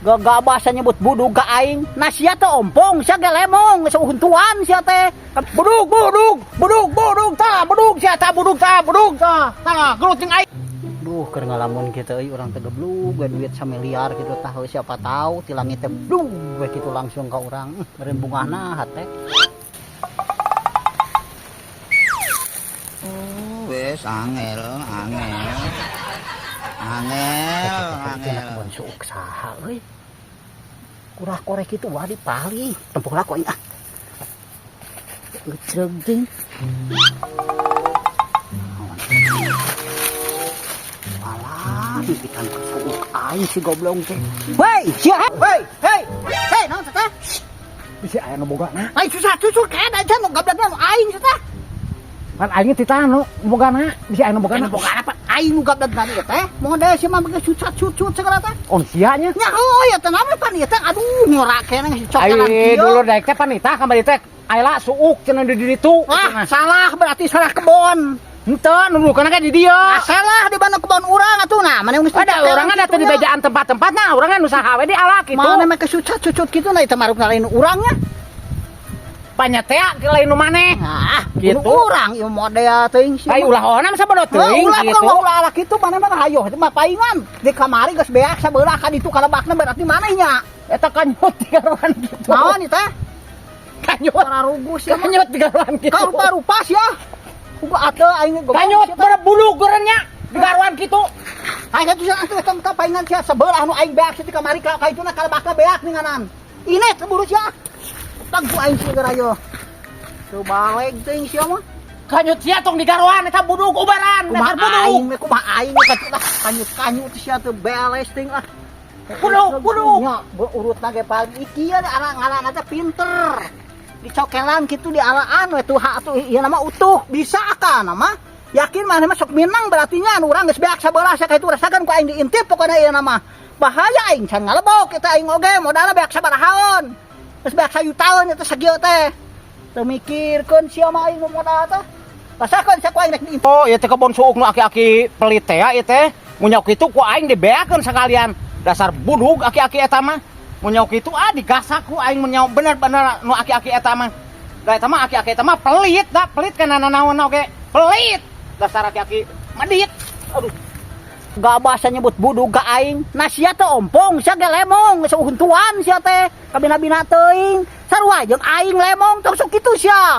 Gagabah nyebut budug ka aing. Nah, sia teh ompong, sia ge lemong, geus huntuan sia teh. Budug, budug, budug, budug, tah, budug sia tah, budug tah, budug tah. Tah, gelut jeung aing. Duh, keur ngalamun kitu euy, urang teh geblug we duit samiliar kitu tah, siapa tahu ti langit teh blug we kitu langsung ka urang. Meureun bungahna hate. Oh, wes angel, angel. Angel, angel. Kebon suuk saha euy. Kurah korek kitu wah dipali. Tempuh lah ku aing ah. Gecreg ting. Alah, pipitan ke suuk aing si goblong teh. Woi, sia, woi, hei. Hei, naon teh? Bisi aya nu bogana. Aing susah susah kayak aja nu gablagna nu aing teh. Pan aing titah nu bogana, bisi aya nu bogana. Bogana bogana pan aing nu gablagna ieu teh. Moal deui sia mah make susah cucut segala teh. On sia nya. Nya heuh ya teh naon pan ieu teh, aduh, ngorak keneh si cokelan Ai kieu. Dulur daek teh panitah kamari teh aila suuk cenah di ditu. Wah, salah berarti, salah kebon. Henteu, nu kana di dieu. Ah, salah di mana kebon urang atuh, nah mana geus Ada orang ada teh di bejaan tempat-tempat, nah urang kan usaha we di ala kitu. Mana make sucat cucut kitu, nah itu maruk lain urangnya. Panya teh lain nu maneh. Nah, Gitu. gitu urang ieu model teuing sia. Ai ulah onam sabodo teuing ulah kitu. ulah ulah ala kitu, mana mana hayoh itu mah paingan. Di kamari geus beak sabelah ka ditu kalebakna, berarti maneh nya. Eta kanyut digaruan kitu. Naon ieu teh? Kanyut. Pararugu sia mah. Kanyut digaruan kitu. Karupa-rupa sia. Uga atuh aing goblok. Kanyut berbulu gorengnya digaruan kitu. Aing atuh sia atuh eta mah paingan sia sebelah anu aing beak sia di kamari ka dituna kalebakna beak ninganan. Ini keburu sia. Tag ku aing sia geura yo. Teu baleg teuing sia mah. Kanyut sia tong digaruan eta budug ubaran, Kumaha dasar budug. aing we, kumaha aing we katuh lah kanyut-kanyut sia teu beles teuing ah. Budug, budug. Nya urutna ge paling iki ya arang-arang teh pinter. Dicokelan kitu di alaan we tuh hak tuh ieu nama utuh bisa kan nama. Yakin maneh mah sok minang berarti nya anu urang geus beak sabelah sia ka itu, rasakan ku aing diintip pokona ieu nama. Bahaya, aing can ngalebok eta aing oge modalna beak sabarahaon. Geus beak sayutaeun eta sagieu teh. Teu mikirkeun sia mah aing modal teh. Rasakeun sia ku aing rek diintip. Oh, ieu teh kebon suuk nu aki-aki pelit teh ya ieu teh. Mun nyauk kitu ku aing dibeakeun sakalian. Dasar budug aki-aki eta mah. Mun nyauk kitu ah digasak ku aing mun nyauk bener-bener nu aki-aki eta mah. Da eta mah aki-aki eta mah pelit da, pelit kana nanaon oge. Pelit. Dasar aki-aki medit. Aduh. Gak bahasa nyebut budug ka aing. Nah, sia teh ompong, sia ge lemong, geus huntuan sia teh. Kabina-bina teuing. Sarua jeung aing lemong tong sok kitu sia.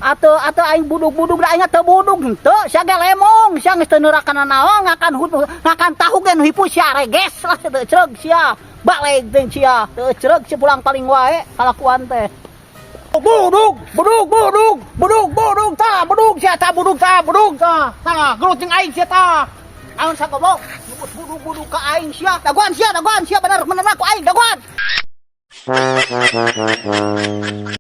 Atau atau aing budug-budug da aing teu budug henteu, sia ge lemong, sia geus teu neurakan naon, ngakan hut ngakan tahu ge nu hipu sia reges lah teu ceureg sia. Baleg teh sia, teu ceureg sia pulang paling wae kalakuan teh. Budug, budug, budug, budug, budug tah, budug sia tah, budug tah, budug tah. Tah, gelut jeung aing sia tah. Aun sa goblok, nyebut budug-budug ka aing sia. Dagoan sia, dagoan sia bener bener ku aing, dagoan.